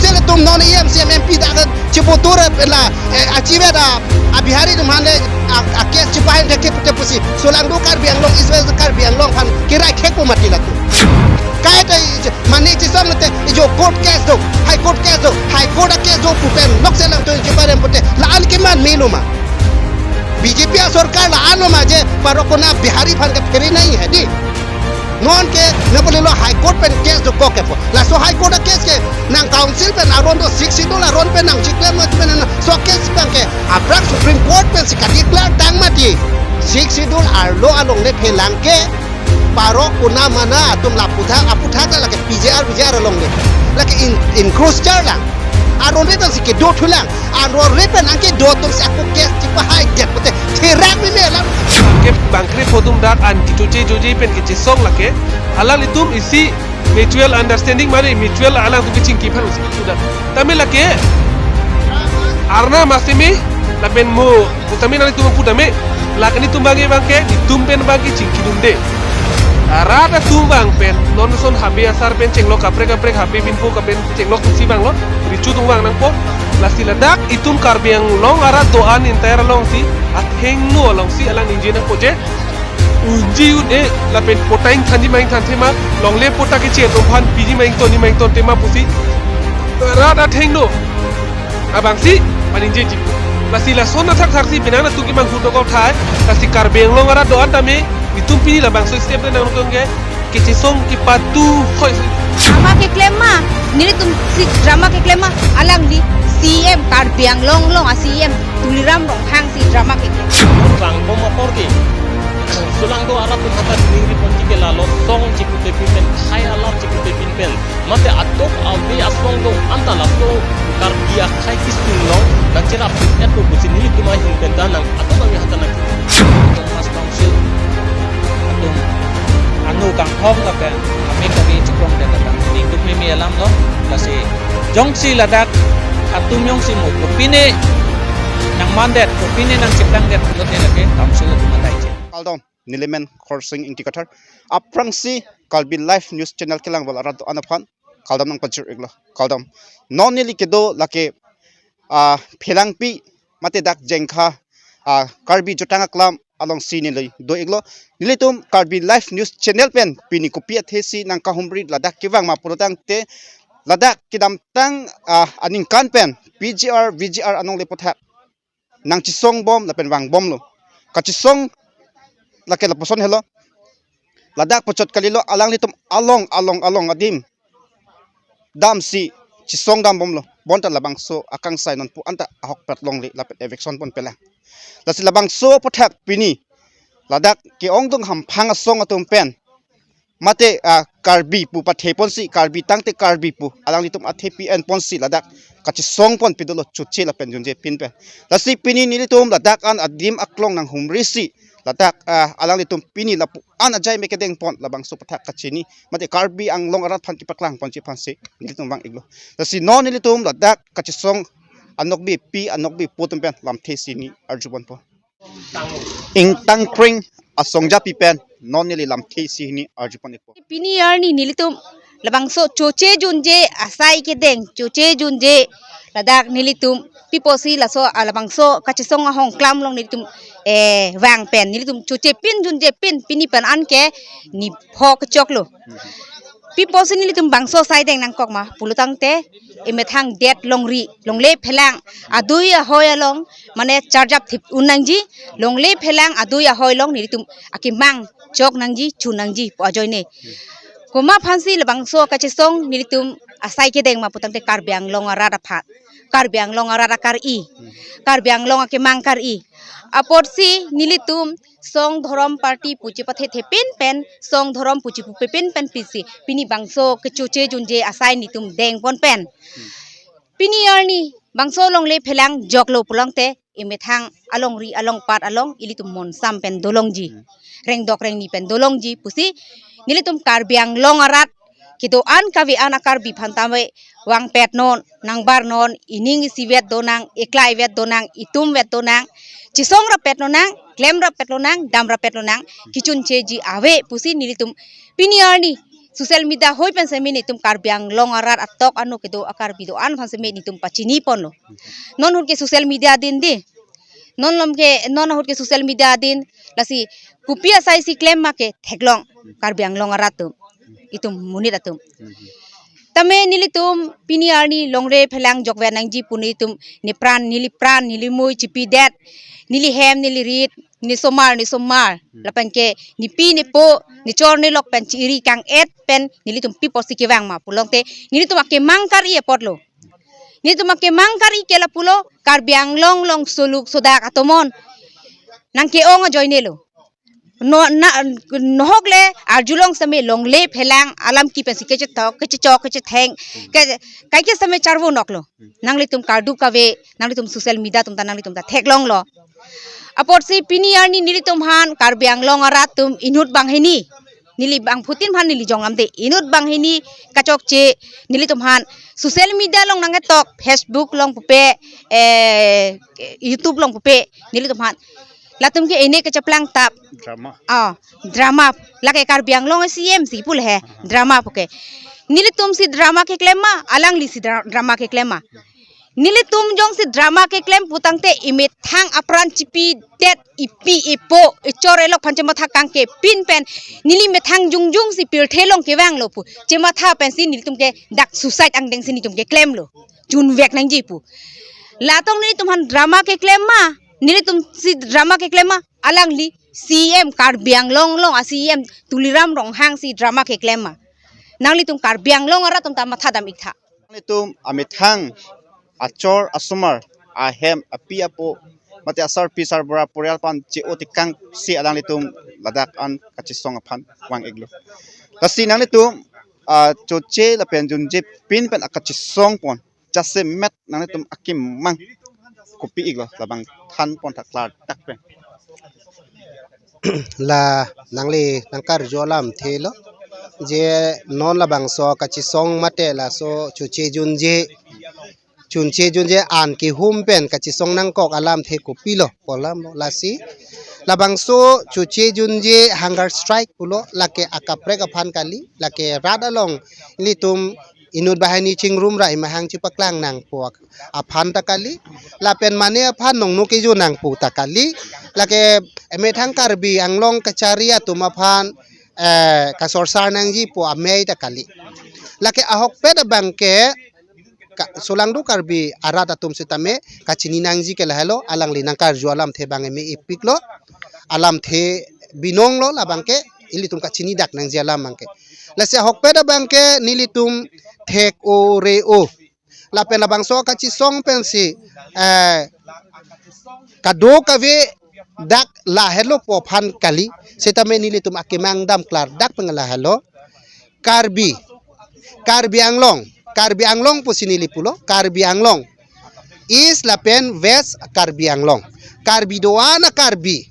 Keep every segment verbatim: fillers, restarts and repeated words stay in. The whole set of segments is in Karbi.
Ilitum non E M, C M, M P dak chibotur la, eh, achivet a, a Bihari atum aphan le a, a case chipahang thek pute pusi. Solangdo Karbi Anglong, East West Karbi Anglong aphan kerai thek pu mati latum. Kaita mane chisong te ijo court case do, High Court case do, High Court a case do pu pen nok se langtum chiparem pute la-an keman melo ma. B J P a sorkar la-an lo ma je parok kona Bihari aphan ke phere nai hedi. Non ke ne pule lo High Court pen case dokok kepo. Laso High Court a case ke nang council pen aron do, Sixth Schedule aron pen nangchiklem mat pen na so case pen ke aphrang Supreme Court pensi kadeklar tang mati. Sixth Schedule arlo along le phelang ke parok kona mana atum la aphuthak aphuthak la lake P G R, V G R along le. Lake in, encroacher lang. Aron le pensi kedo thulang. Aron le pen angke do atumsi ako case chipahai det pute therak meme alam. Ke bangkre pho atum dak an kechoche joje pen kechesong lake. Alanglitum isi mutual understanding mane mutual alangtum kechingki aphan usi sudah. Tame lake arna masimi lapen mo utami nangtum pu tame lake netum abang ke abang ke netum pen abang ke chingkidunde. Rat atum abang pen non ason habe asar pen chenglok kaprek kaprek habe binpo kapen chenglok si abang lo. Richu atum abang nangpo. Lasi ladak itum Karbi Anglong arat do-an entire alongsi athengno alongsi alang ningje nangpo je unji un-e lapen pota ingthanji ma ingthan thema, longle pota keche atum aphan piji ma ingtonji ma ington thema pusi rat athengno abangsi paningjeji. Lasi lason athak thaksi penang atum kemanghu dokok thai. Lasi Karbi Anglong arat do-an tame netum pini labangso step de nangtum ke kechesong kepatu hoi. Drama keklem ma, nelitum si drama keklem ma, alangli C M Karbi Anglong along a C M Tuliram Ronghang si drama keklem. Vangbom apor ke solangdo arat atum hatta ningri ponji ke lalo song chipute pin pen, hai alar chipute pin pen, mate atok ave asong do anta laso Karbi akhai kisung long nangcherap et ko pusi nelitum ahin pen ta nang atok ave hatta nang Thomas Council atum anu kanghong lapen kami kami chukrong det lapen ningduk mimi alam lo. Lasi jongsi ladak atum jongsi mo kopine nangmandet, kopine nangcheplangdet pulote lake council atum adai che. Kardom, neli men Khorsing Ingti Kathar. Aphrangsi Karbi Live News Channel kelang val arat do-an aphan kardom nangpachir iklo. Kardom. Non neli kedo lake, ah, Phelangpi mate dak Jengkha, ah, Karbi Jutang Aklam alongsi neli do iklo. Nelitum Karbi Live News Channel pen pini kopi athesi nangkahumri ladak kevang ma pulotangte ladak kedamtang, ah, aningkan pen P G R, V G R along le aphuthak nangchesong bom lapen vang bomlo. Kachesong lake lapuson helo. Ladak puchot kalilo, alanglitum along along along adim damsi chesong dam bomlo. Bonta labangso akangsai nonpu anta ahokpet longle lapen eviction pon pelang. Lasi labangso aphuthak pini ladak ke-ongdung hamphang asong atum pen mate, ah, Karbi pu pathe ponsi, Karbi tangte Karbi pu alanglitum athepi en ponsi ladak kachesong pon pidolo, choche lapen junje pin pen. Lasi pini nelitum ladak an adim aklong nanghumrisi ladak, ah, alanglitum pini lapu-an ajai me kedeng pon labangso aphuthak kachini mate Karbi Anglong arat aphan kepaklang ponji aphansi nelitum vang iklo. Lasi non nelitum ladak kachesong anokbe pi anokbe po atum pen lamthe si neli arju ponpo. Ingtangkring asong japi pen non neli lamthe si neli arju pon ikpo. Pini arni nelitum labangso choche junje asai kedeng, choche junje ladak nelitum pi pusi laso, ah, labangso kachesong ahong klam along nelitum, eh, vang pen nelitum choche pin junje pin pini pen anke ni pho kechoklo. Pi pusi nelitum bangso asai deng nangkok ma pulotangte emethang det longri longle phelang adui ahoi along mane charjap thip un nangji, longle phelang adui ahoi along nelitum akemang chok nangji, chu nangji pu ajoine. Komat aphansi labangso kachesong nelitum asai kedeng ma pulotangte Karbi Anglong arat aphan, Karbi Anglong arat akar-i, Karbi Anglong akemang kar-i. Apotsi nelitum song dhorom party pu chepathethe pin pen, song dhorom pu chepupe pin pen pisi pini bangso kechoche junje asai nelitum deng pon pen. Pini arni bangso longle phelang joklo pulotangte emethang alongri alongpat along ilitum monsam pen dolongji, rengdok rengni pen dolongji pusi nelitum Karbi Anglong arat kedo-an kave-an a-Karbi aphan tame vangpet non, nangbar non, ining isivet donang, eklaivet donang, itumvet donang, chesong rappet lonang, klem rappet lonang, dam rappet lonang, kechuncheji ave pusi nelitum pini arni social media hoi pen seme netum Karbi Anglong arat atok ano kedo a-Karbi do-an aphan seme netum pachini ponlo. Non ahut ke social media din dei. Non lom ke, non ahut ke social media din. Lasi kopi asai si klem ma ke theklong Karbi Anglong arat atum, itum monit atum. Tame nelitum pini arni longri phelang jokve nangji pu nelitum ne pran, neli pran, neli mui chipidet, neli hem, neli rit, ne somar, ne somar. Lapen ke nepi nepo, nechor nelok pen chi-iri kang-et pen nelitum pi apotsi kevang ma pulote nelitum akemang kar-i apotlo. Nelitum akemang kar-i ke lapulo, Karbi Anglong along soluk sodak atomon nangke-ong ajoinelo. No, na, nohok le arjulong seme longle phelang alam kepi pensi kechethok, kechechok, kechetheng, ke, kaike seme charvo noklo. Nanglitum kardu kave, nanglitum social media atum ta nanglitum ta theklonglo. Apotsi pini arni nelitum aphan Karbi Anglong arat atum inut banghini, neli bangphutin aphan neli jonglam dei, inut banghini kachokche nelitum aphan social media along nangketok, Facebook along pupe, eh, YouTube along pupe, nelitum aphan latum ke ene kecheplang tap. Drama. Ah, drama. Lake Karbi Anglong C M si pule he. Drama puke. Nelitum si drama keklem ma, alangli si dra-, drama keklem ma. Nelitum jongsi drama keklem putangte emethang apran chipidet, epi epo, echor elok aphan chematha kangkepin pen neli methang jongjong si pirthe along kevanglo pu chematha pensi nelitum ke dak suicide angdeng si nelitum keklemlo. Chunvek nangji pu. Latum nelitum aphan drama keklem ma, nelitum si drama keklem ma, alangli C M Karbi Anglong along a-C M Tuliram Ronghang si drama keklem ma. Nanglitum Karbi Anglong arat atum ta matha dam iktha. Nanglitum amethang achor asomar ahem api apo mate asarpi sarbura porial aphan che-o tekang si alanglitum ladak an kachesong aphan vang-iklo. Lasi nanglitum, ah, choche lapen junje pin pen akachesong pon jasemet nanglitum akemang kopi-iklo labang than pon tha klardak pen. La nangli nangkarju alamthe lo, je non labangso kachesong mate laso choche junje, chunche junje an kehum pen kachesong nangkok alamthe kopilo pu alam lo. Lasi labangso choche junje hunger strike pulo, lake akaprek aphan kali, lake rat along ilitum inut banghini chingrum ra imahang chepaklang nangpo aphan ta kali, lapen mane aphan nongno kejo nangpo ta kali, lake emethang Karbi Anglong kachari atum aphan, eh, kasorsar nangji pu amei ta kali. Lake ahokpet abang ke ka-, solangdo Karbi arat atum sitame kachini nangji ke lahelo, alangli nangkarju alamthe abang eme-ipiklo, alamthe binonglo labang ke, ilitum kachinidak nangji alam abang ke. Lasi ahokpet abang ke nelitum thek-o re-o. Lapen labangso kachesong pensi, eh, kado kave dak lahelo pu aphan kali, sitame nelitum akemang dam klardak pen lahelo. Karbi, Karbi Anglong, Karbi Anglong pusi neli pulo, Karbi Anglong East lapen West Karbi Anglong. Karbi do-an a-Karbi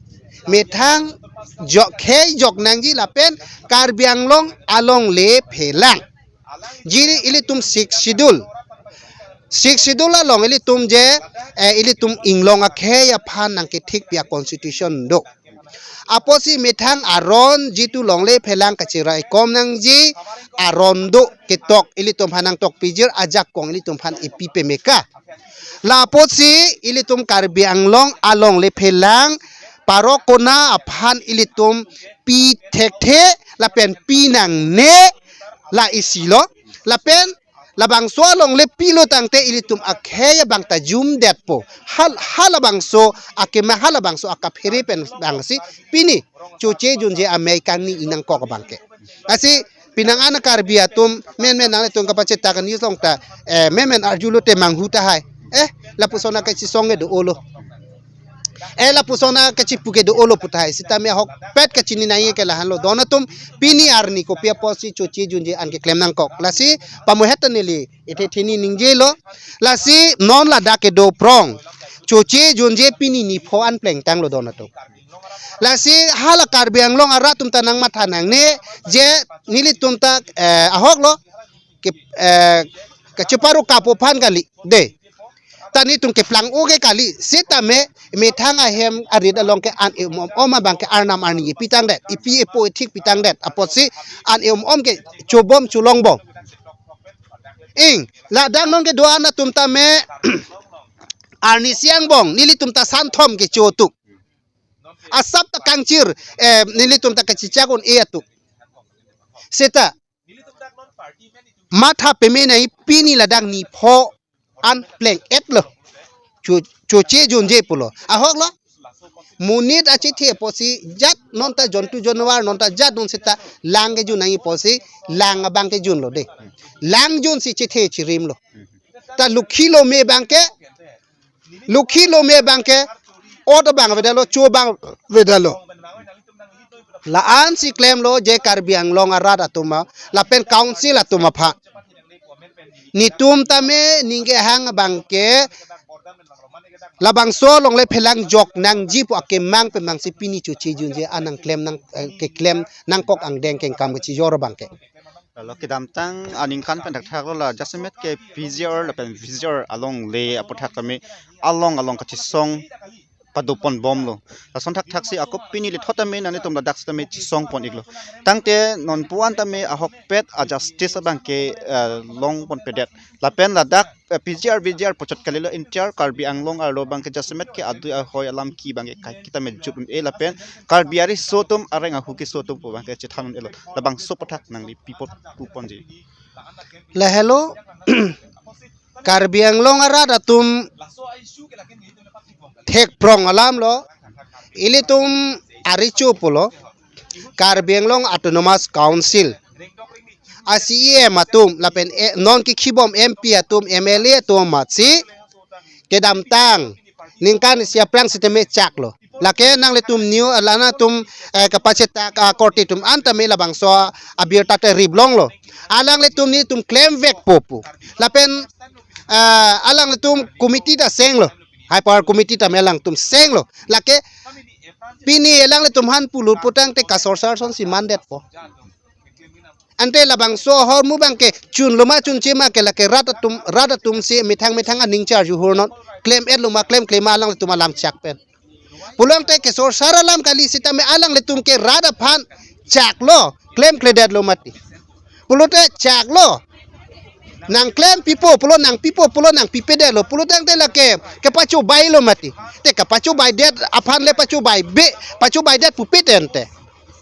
methang jok khei jok nangji lapen Karbi Anglong alongle phelang. Jiri ilitum Sixth Schedule. Sixth Schedule along ilitum je, eh, ilitum inglong akhei aphan nangkethikpi a-constitution do. Apotsi methang aron jitu longle phelang kacheraikom nangji aron do ketok ilitum aphan nangtokpijir ajakong ilitum aphan ipi pemeka. La apotsi ilitum Karbi Anglong alongle phelang parok kona aphan ilitum pi thekthe lapen pi nangne la isi lo. Lapen labangso alongle pilo tangte ilitum akhei abang ta jumdetpo. Hal, halabangso akemang halabangso akaphere pen abangsi pini choche junje amei kangni-i nangkok abang ke. Lasi penang an a-Karbi atum menmen nanglitum kapachethak news along ta, eh, menmen arjulote manghu tahai. Eh, lapuson akachesong ke do-olo. Eh, lapuson akachepu ke do-olo pu tahai. Sitame ahokpet kachini nangji ke lahenlo. Don atum pini arni kopi apotsi choche junje an keklem nangkok. Lasi pamuhet ta neli ithe thini ningjelo. Lasi non ladak kedo prong. Choche junje pini nipho an plengtanglo don atum. Lasi hala Karbi Anglong arat atum ta nangmatha nangne je nelitum ta, eh, ahoklo ke, eh, kacheparu kapo aphan kali dei. ta netum keplang-o ke kali, setame methang ahem arit along ke an-e om om abang ke arnam arni epitangdet, epi epo ethik pitangdet apotsi an-e om om ke chobom cholongbom. Ing, ladak non kedo-an atum tame arnisi angbong nelitum ta santhom kecho atuk. Asap ta kangchir, eh, nelitum ta kachechak un-e atuk. Seta matha peme nangji, pini ladak nipho an pleng-etlo. Cho, choche junje pulo. Ahoklo. Monit achethe apotsi jat non ta jontu jonwar non ta jat non seta lang kejun nangji apotsi lang abang kejunlo de. Lang junsi chethe chirimlo. Ta lukhi lome abang ke, lukhi lome abang ke, ot abang avedetlo, cho abang avedetlo. La-ansi klemlo je Karbi Anglong arat atum a, lapen council atum aphan. Netum tame ningke hang abang ke, labangso alongle phelang jok nangji pu akemang pemangsi pini choche junje anang klem nang, eh, keklem nangkok angdeng kengkam kechijor abang ke. Lalo kedamtang aningkan pen thakthaklo, la jasemet ke P G R lapen V G R alongle aputhak tame along along kachisong padoponbomlo. Lason thakthaksi ako pini lithot tame nanglitum ladak sitame chisongpon-iklo. Tangte nonpu-an tame ahokpet a justice abang ke, eh, longponpedet. Lapen ladak, eh, P G R V G R puchot kalilo, entire Karbi Anglong arlo abang ke jasemet ke adui ahoi alam ke abang ke kaiketa me jut un-e lapen Karbi ariso atum areng ahu keso atum pu abang ke chethan un-elo. Labangso aputhak nangli pi apot puponji? Lahelo, Karbi Anglong arat atum thekprong alamlo, ilitum arecho pulo, Karbi Anglong Autonomous Council a C E M atum lapen, eh, non kekhibom M P atum, M L A atum amatsi kedamtang ningkan isi aphrang sitame chaklo. Lake nanglitum new, eh, lana atum, eh, kapachetak, ah, korte atum an tame labangso abirta te riplonglo. Alanglitum netum klemvekpo pu. Lapen, eh, alanglitum committee ta senglo. High power committee tame alangtum senglo. Lake pini alanglitum aphan pulut putangte kasorsar sonsi mandetpo. Ante labangso ahormu abang ke chunlo ma chunche ma ke lake rat atum, rat atumsi methang methang aning charju hurnon. Klem-etlo ma klemkle ma alanglitum alam chak pen. Pulote kesorsar alam kali sitame alanglitum ke rat aphan chaklo, klemkledetlo mati. Pulote chaklo. Nangklem pipo pulo, nangpipo pulo, nangpipedetlo pulo tangte lake kepachobailo mati. Te kepachobaidet aphan le pachobaibe, pachobaidet pupe tangte.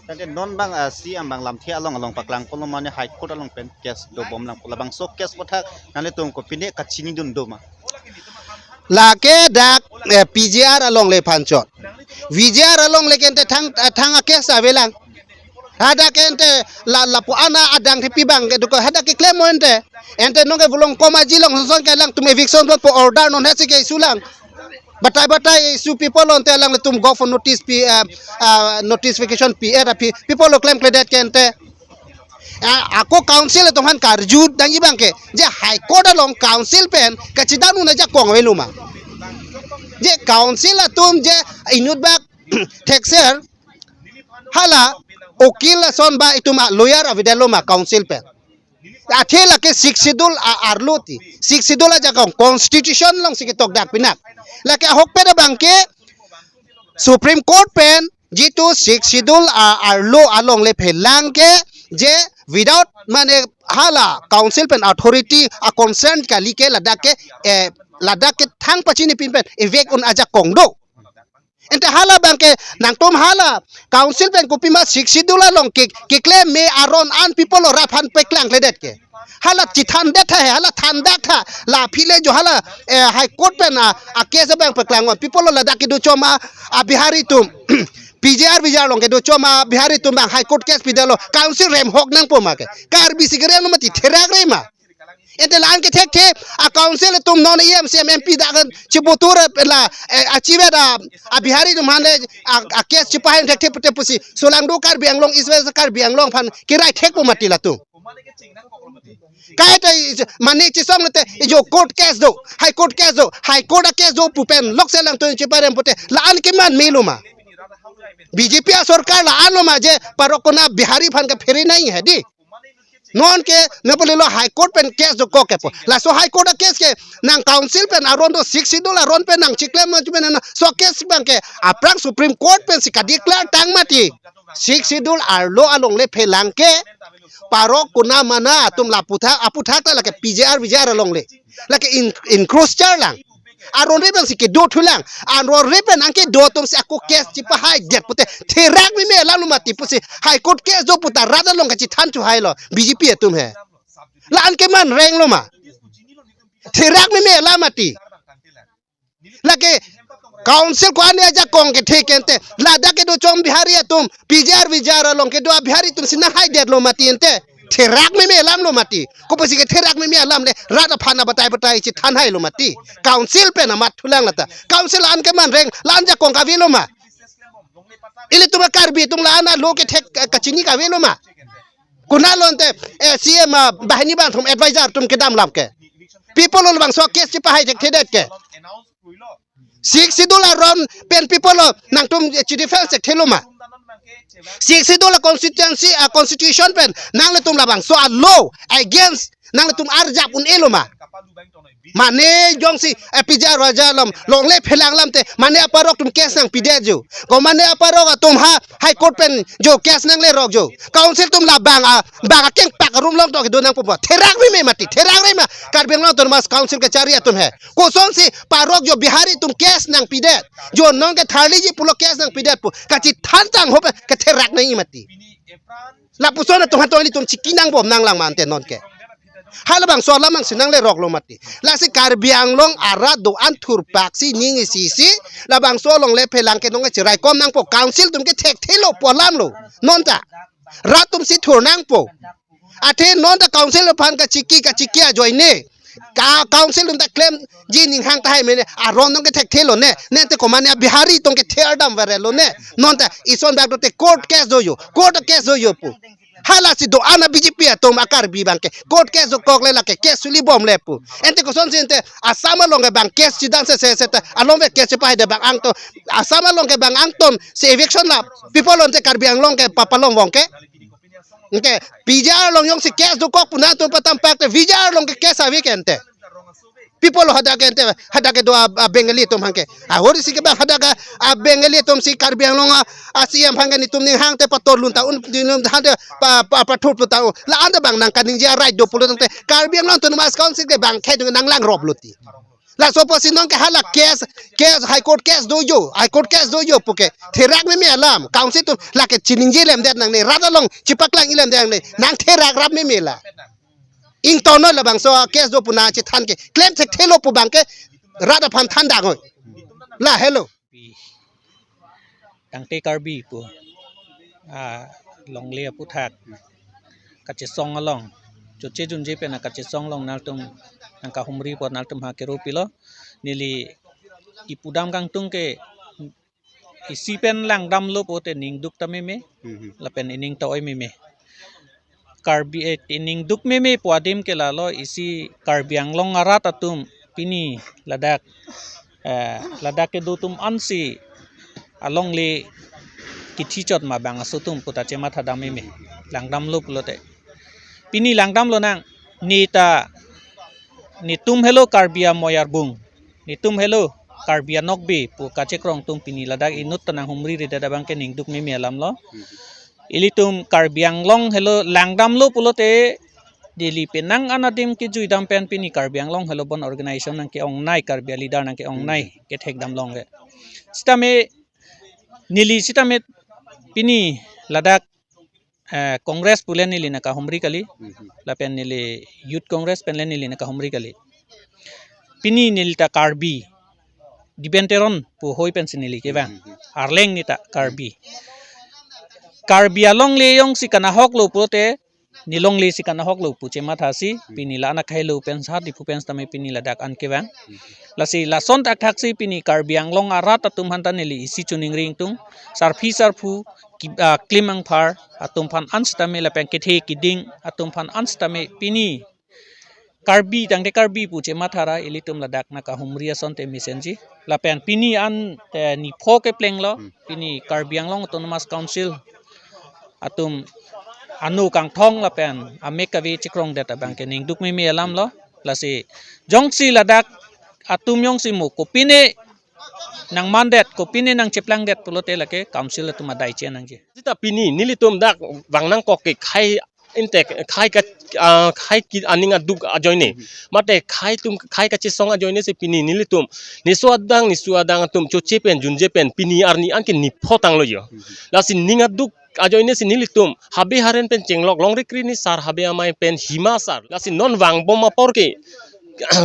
Tangte non abang, ah, C M abang lamthe along along paklangponlo mane High Court along pen case dobomlang pu, labangso case aputhak nanglitum kopine kachinidun do ma? Lake dak, eh, P G R alongle aphan chot. V G R alongle ke ante thang, eh, thang a case avelang. Hadak ke ante la, lapu-an adang thepi abang kedo ko hadak keklem mo ante. Ante nonke volong koma jilong sonson ke alangtum eviction po order non hasi ke isulang. Batai batai isu people ante alanglitum go for notice pi, eh, eh, notification pi, eh, pi, people lo klemkledet ke ante. Eh, ako council atum aphan karju nangji abang ke, je High Court along council pen kachidan un ajakong avelo ma? Je council atum je inut bak thekser hala ukil ason ba itum a lawyer avedetlo ma council pen? Athe lake Sixth Schedule a arlo ti. Sixth Schedule ajakong constitution alongsi ketok dak pinak. Lake ahokpet abang ke Supreme Court pen jitu Sixth Schedule a arlo alongle phelang ke je without mane hala council pen authority a concern kali ke ladak ke, eh, ladak ke thang pachini pin pen evict un ajakong do. Ante hala abang ke nangtum hala council pen kopima Sixth Schedule along ke, keklem me aron an people lo rat aphan paklangkledet ke. Hala chithandet tha he, hala thandak tha. La aphi le jo hala, eh, High Court pen a, a case abang paklang on. People lo ladak kedo choma, a Bihari atum. P G R V G R along kedo choma Bihari atum abang High Court case pidetlo. Council remhok nangpo ma ke? Karbi si keremlo mati, therakre ma? Ante la-an ke thekthe, a council atum non E M, C M, M P dak chibutur la, eh, achivet a, a Bihari atum aphan le a, a case chipahang thekthe pute pusi. Solangdo Karbi Anglong East West Karbi Anglong aphan kerai thekpo mati latum? Kaita i-, mane chisong te ijo court case do, High Court case do, High Court a case do pu pen lokse alangtum chiparem pute la-an keman melo ma? B J P a sorkar la-an lo ma je parok kona Bihari aphan kaphere nangji hedi? Non ke, ne pulilo High Court pen case dokok ke pu. Laso High Court a case ke, nang council pen aron do, Sixth Schedule aron pen nangchiklem non chumen na. So case abang ke, aphrang Supreme Court pensi kadeclare tang mati. Sixth Schedule arlo alongle phelang ke, parok kona mana atum la aputhak, aputhak ta lake P G R V G R alongle. Lake in, encroacher lang. Aron re pensi kedo thulang. Aron re pen nang kedo atumsi ako case chipahaidet pute therak meme alam lo mati pusi High Court case do puta rat along kachethan chuhailo B J P atum he. La-an ke man reng lo ma. Therak meme alam mati. Lake council ko-an ajakong kethe ke ante, ladak kedo chom Bihari atum, P G R V G R along kedo a Bihari atumsi nanghaidetlo mati ante. Therak meme alam lo mati. Kopusi ke therak meme alam le, rat aphan abatai batai chethanhailo mati. Council pen amat thulang lata. Council an ke man reng, la-an jakong kavelo ma. Ilitum a Karbi atum la-an alo kethek, eh, kachini kavelo ma. Konat lo ante, eh, C M, ah, banghini bangthom advisor atum kedam lam ke. Pi apotlo labangso case chipahai thekthedet ke. Sixth Schedule aron pen pi apotlo nangtum, eh, chi defense thekthelo ma. Sixth Schedule a constituency, ah, constitution pen nanglitum labangso a law against nanglitum arjap un-elo ma. Mane jongsi, eh, P G R V G R along longle phelang lam te, mane aparok atum case nangpidet jo. Ko mane aparok atum ha High Court pen jo case nanglerok jo. Council atum labang a, bang akengpak arum long tok do nangpo. Therak meme mati, therak re ma. Karbi Anglong Autonomous Council kachari atum he. Kosonsi parok jo Bihari atum case nangpidet. Jo non ke tharliji pulo case nangpidet pu. Kachethan tang ho pen ketherak nangji mati. Lapuson atum hatong ilitum chiki nangbom nanglang ma ante non ke. Halabangso alam nangsi nangleroklo mati. Lasi Karbi Anglong arat do-an thurpaksi ning isi si, labangso alongle phelang ke nong chiraikom nangpo, council atum ke thekthelo pu alam lo. Non ta. Rat atumsi thur nangpo. Athe non ta council aphan kachiki kachiki ajoine. Ka council atum ta klemji ninghang tahai mene, aron nong ke thekthelo ne. Ne te ko mane a Bihari atum kethe ardam varelo ne. Non ta ison dak do te court case do jo. Court case do jo pu. Halasi do-an a B J P atum a Karbi abang ke court case dokok le lake case suli bom le pu. Ante kosonsi ante Assam along ke bang case chidang se se se ta along ke case chipahaidet bang angton. Assam along ke bang angton si eviction la pi apotlo ante Karbi Anglong ke papalong vong ke. Ante P G R along jongsi case dokok pu nangtum patampak te V G R along ke case ave ke ante. Pi apotlo hadak ke ante, hadak kedo a, a Bengali atum hang ke. A hori si ke bang hadak a, a Bengali atumsi Karbi Anglong a, a C M hang ke netum ninghang te pator lun ta un, netum hang te pa, pa, pathur lun ta un. La-an ta bang nangkaningje a right do pulo tangte Karbi Anglong Autonomous Council ke bang khei nanglang rop lo ti. Laso pusi non ke hala case, case High Court case do jo, High Court case do jo pu ke. Therak meme alam, council atum lake chiningje lemdet nangne, rat along chipaklang ilemdet nangne, nang therak rap meme la. Ingtonlo labangso a case do pu nangchethan ke. Klem thekthelo pu abang ke rat aphan than dang oi. La helo. Pi. Tangte Karbi pu. Ah, longle aputhak. Kachesong along. Choche junje pen a kachesong along nangtum nangkahumri apot nangtum ha kero pilo. Neli ipudam kangtung ke isi pen langdamlo pute ningduk ta meme, mhm, lapen ining ta oi meme. Karbi, eh, iningduk meme pu adim ke lalo isi Karbi Anglong arat atum pini ladak, eh, ladak kedo atum ansi alongle kithi chot ma bang aso atum puta chematha dam meme. Langdamlo pulote. Pini langdamlo nang, ne ta netum helo Karbi amoi arbung. Netum helo Karbi anokbe pu kachekrong atum pini ladak inut ta nanghumri ridet abang ke ningduk meme alam lo. Ilitum Karbi Anglong helo langdamlo pulote neli penang an adim kejui dam pen pini Karbi Anglong helo bon organization nangke-ongnei, Karbi aleader nangke-ongnei kethek dam long ke. Sitame neli sitame pini ladak eh, Congress pu le neli nangkahumri kali, mhm, lapen neli Youth Congress pen le neli nangkahumri kali. Pini neli ta Karbi, Diben Teron pu hoi pensi neli kevang. Mhm. Arleng ne ta Karbi. Karbi alongle jongsi kanahok lo pulote, ne longle si kanahok lo pu chematha si, mhm, pini la anak hai lo pen sa Diphu pen sitame pini ladak an kevang. Mhm. Lasi lason thakthak si pini Karbi Anglong arat atum aphan ta neli isi choningri ingtung. Sarpi sarpo ki, ah, klim angphar atum aphan an sitame lapen kethe kiding atum aphan an sitame pini Karbi tangte Karbi pu chematha ra ilitum ladak nangkahumri asonte mesenji. Lapen pini an, eh, nipho kepleng lo, hmm, pini Karbi Anglong Autonomous Council atum anu kangthong lapen amek kave chikrongdet abang ke ningduk meme alam lo. Lasi jongsi ladak atum jongsi mo kopine nangmandet, kopine nangcheplangdet pulote lake council atum adai che nangji. Sita pini nelitum dak vang nangkok ke khei intek, khei ka, ah, khei ke aning aduk ajoine. Mate khei atum khei kachesong ajoine si pini nelitum niso adang niso adang atum choche pen junje pen pini arni anke nipho tanglo jo. Lasi ning aduk ajoine si nelitum habe haren pen chenglok longri kri ni sar, habe amei pen hima sar. Lasi non vangbom apor ke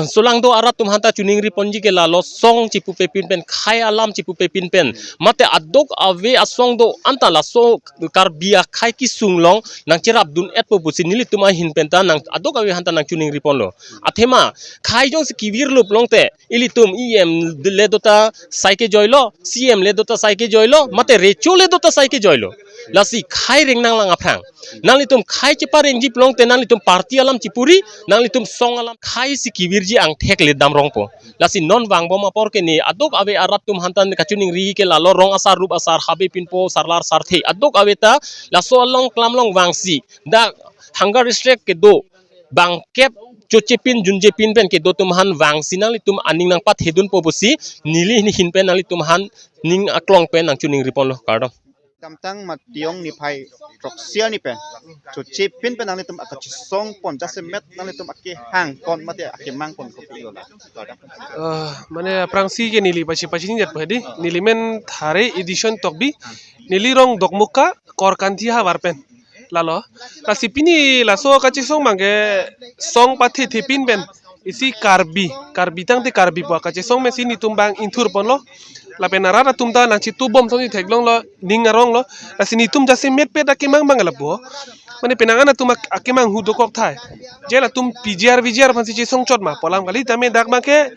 solang do arat atum aphanta choningri ponji ke la laso song chipupepin pen, khei alam chipupepin pen, mate aduk ave asong do-an ta laso Karbi akhei kesung along nangcherapdun-etpo pusi nelitum ahin pen ta nang aduk ave aphanta nangchoningri ponlo. Athema khei jongsi kevir lup longte ilitum E M le do ta sai kejoilo, C M le do ta sai kejoilo, mate recho le do ta sai kejoilo. Lasi khei reng nanglang aphrang nanglitum khei cheparengji pulote nanglitum party alam chipuri, nanglitum song alam, khei si kevirji angthek le damrongpo. Lasi non vangbom apor ke ne aduk ave arat atum aphanta kachoningri ke lalo rong asar, rup asar, habe pinpo, sarlar sarthe aduk ave ta laso along klam along vangsi dak hunger strike kedo bangkep chochepin junjepin pen kedo atum aphan vangsi nanglitum aning nangpathedunpo pusi neli ahin pen nanglitum aphan ning aklong pen nangchoningri ponlo, kardom. Damtang Mationg niphai throksi arni pen chochepin pen nanglitum akachesong pon jasemet nanglitum akehang kon mate akemang kon kopi lo la. Eh, mane aphrangsi ke neli pachi pachi ningjat padi neli men Thare Edison Tokbi, neli rong Dokmoka Korkanthi havar pen. Lalo, lasi pini laso kachesong abang ke song pathethepin pen isi Karbi, Karbi tangte Karbi pu kachesong mesi netum abang ingthur ponlo. Lapen arat atum ta nangchitubom songsi theklonglo, ning aronglo. Lasi netum jasemet pen akemang abang lapu. Mane penang an atum ak-, akemanghu dokok thai. Je latum P G R V G R aphansi chesong chot ma pu alam kali, tame dak abang ke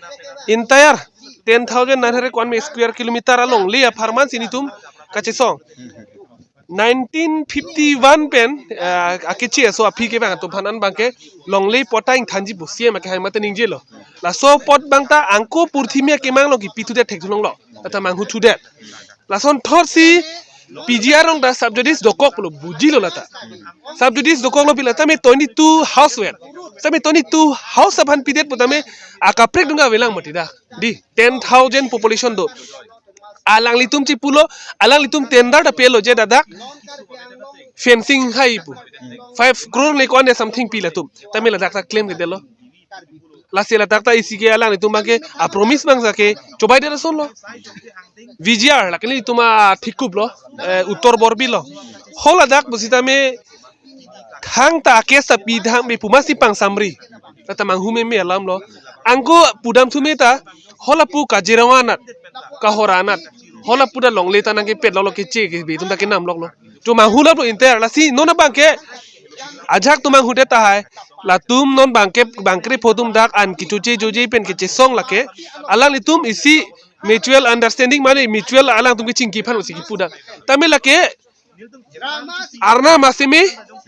entire ten thousand nine hundred one square kilometer alongle apharman si netum kachesong. Nineteen fifty-one pen, eh, akeche aso aphi ke abang atum aphan an abang ke longle pota ingthanji pu C M akehai mate ningjelo. Laso pot abang ta angko purthimi akemang along kipithudet thekthu longlo. Lata manghu thudet. Lason thotsi P G R along ta subjudice dokok pulo bujilo lata. Subjudice dokoklo pi lata me twenty-two house vet. Tame twenty-two house aphan pidet pu tame akaprek dunga avelang mati dak. Di ten thousand population do. Alanglitum chipulo, alanglitum tender ta pelo je ladak fencing hai pu. Five crore le ko-an something pi latum. Tame ladak ta claim kedetlo. Lasi ladak ta isi ke alanglitum abang ke a promise abang sa ke chobai det asonlo. V G R lake nelitum athikup lo, eh, Uttor Borbil lo. Ho ladak pusitame thangta akesa pi thang me pu masi pangsamri. Lata manghu meme alam lo. Angko pudam thume ta ho lapu Kaziranga anat, Kohora anat, ho lapu ta longle ta nangkepet lo lo keche ke be atum ta kenam lok lo. Atum manghu lapu inter lasi non abang ke ajak atum manghudet tahai. Latum non abang ke bangkrepho atum dak an kechoche choche pen kechesong lake. Alanglitum isi mutual understanding mane mutual alangtum kechingki aphan usi kipu dak. Tame lake Arnam aseme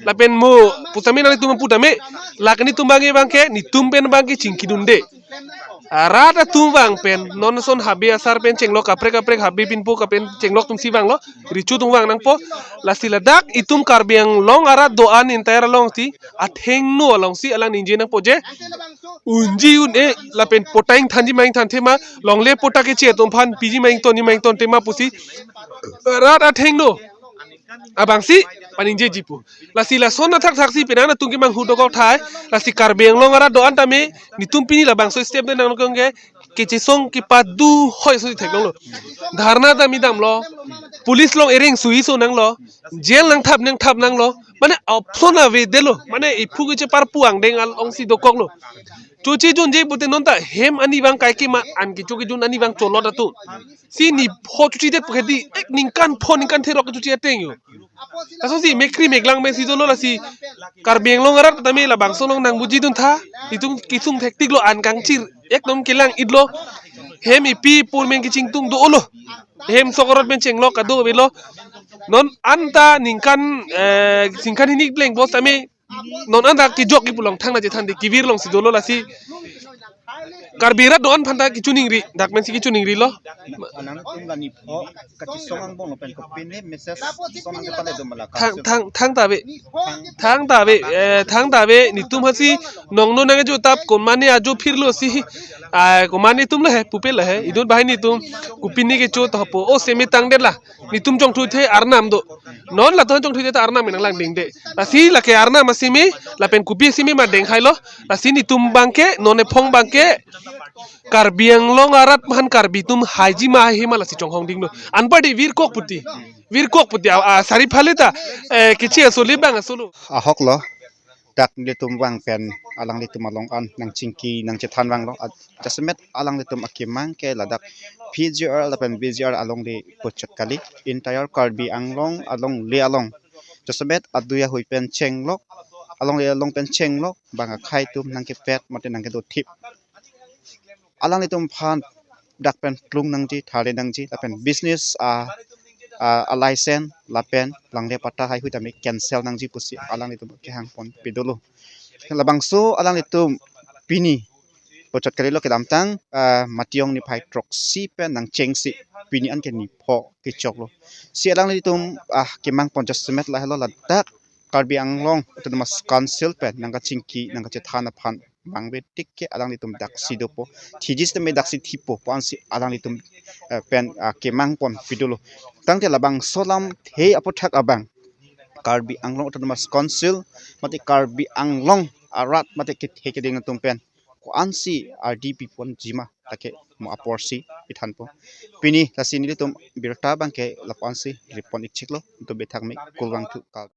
lapen mo pusitame nanglitum pu tame lake netum abang ke abang ke netum pen abang ke chingkidunde. Arat atum abang pen non ason habe asar pen chenglok kaprek kaprek habe pinpo kapen chenglok atumsi vanglo, recho atum vang nangpo. Lasi ladak itum Karbi Anglong arat do-an entire alongsi athengno alongsi alang ningje nangpo je unji un-e lapen pota ingthanji ma ingthanthe ma, longle pota keche atum aphan piji ma ingtonji ma ingtonthe ma pusi rat athengno abangsi paningjeji pu. Lasi lason athak thaksi penang atum kemanghu dokok thai. Lasi Karbi Anglong arat do-an tame netum pini labangso step de nang ke kechesong kepadu hoi so theklonglo. Dharna ta midamlo. Police along ereng sui so nanglo. Jail nangthap nangthap nanglo. Mane option avedetlo. Mane iphu kecheparpu angdeng alongsi dokoklo. Choche junje pute non ta hem ani abang kaike ma an kecho kejun ani abang cholot atum. Si ni pho chochedet pu ke di ek ningkan pho ningkan therok choche ateng yo. Lasonsi mekri meklang pensi dolo lasi Karbi Anglong arat tame labangso along nangbujidun tha. Itum kesung thektiklo an kangchir ekdom kelang-itlo. Hem ipi pur meng kechingtung do-olo. Hem sok arot pen chenglok kado avelo. Non anta ningkan, eh, ningkan hini pleng bos tame non anta kejok kipu along thangta chethan di kevir alongsi dolo lasi Karbi rat do-an aphanta kachiningri, dak pensi kachiningri lo. Nangtum la nipho kachisong angbong lo pen kopine message son nangkepale do ma la thang council? Thang thangta ave, thangta ave, eh, thangta ave, netum hasi nongno nangjo tap komane ajo phirlo si, ah, komane atum lo he, pupe lo he, idun bahai netum kopine kecho to po, o semi tangdet la, netum jongthu the arnam do, non la ton jongthu the ta arnam nanglang dingde, lasi lake arnam asimi, lapen kopi asimi ma deng hai lo, lasi netum abangke, non ephong abangke, Karbi Anglong arat aphan Karbi atum haiji ma hima lasi chonghong dinglo. Anpardi virkok puti. Virkok puti. A, a, sari phale ta, eh, kichi asoli bang asolo. Ahok lo. Dak nelitum abang pen alanglitum along an nangchingki nangchethan vanglo. At jasemet alanglitum akemang ke ladak P G R lapen V G R alongle puchot kali. Entire Karbi Anglong alongle along. Jasemet adui ahui pen chenglok. Alongle along pen chenglok. Bang akhei atum nangkepet mate nangkedothip. Alanglitum aphan dak pen klung nangji, thare nangji, lapen business a, a, a license, lapen langle patta haihui tame cancel nangji pusi alanglitum kehang pon pidolo. Labangso alanglitum pini puchot kalilo kedamtang, ah, Matiyong niphai throksi pen nangchengsi pini anke nipho kechoklo. Si alanglitum, ah, kemang pon jasemet lahelo ladak Karbi Anglong Autonomous Council pen nangkachingki nangkachethan aphan mangve tik ke alanglitum daksi dopo. Thiji sitame daksi thipo pu ansi alanglitum, eh, pen, ah, kemang pon pidolo. Tangte labangso lamthe aputhak abang Karbi Anglong Autonomous Council mate Karbi Anglong arat mate kethe keding atum pen ko-ansi ardi pi ponji ma lake mo aporsi pithanpo. Pini lasi nelitum birta abangke lapu-ansi ripon ikchiklo, nelitum bethak me kulwang thu kal.